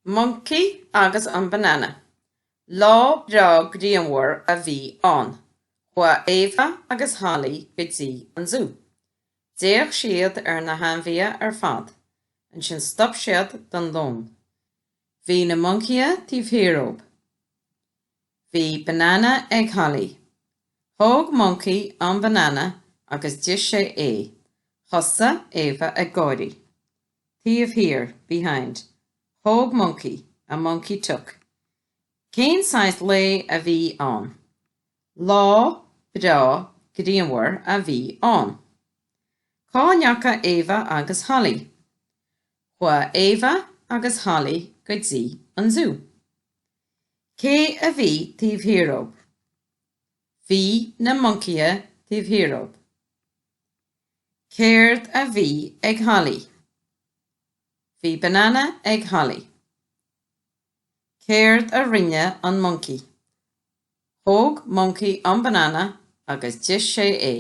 Moncaí agus an Banana. Lá breá grianmhar a bhí ann. Chuaigh Ava agus Holly go dtí an zú. D'fhéach siad ar na hainmhithe ar fad. Ansin stop siad don lón. Bhí na moncaithe taobh thiar dóibh. Bhí banana ag Holly. Thóg moncaí an banana agus d'ith sé é. Thosaigh Ava ag gáirí. Taobh thiar, behind. Thóg moncaí, a monkey took. Cén saghas lae a bhí ann? Lá breá grianmhar a bhí ann. Cá ndeachaigh Ava agus Holly? Chuaigh Ava agus Holly go dtí an zú. Cé a bhí taobh thiar dóibh? Bhí na moncaithe taobh thiar dóibh. Céard a bhí ag Holly? Bhí banana ag Holly. Céard a rinne an moncaí? Thóg moncaí an banana agus d'ith sé é.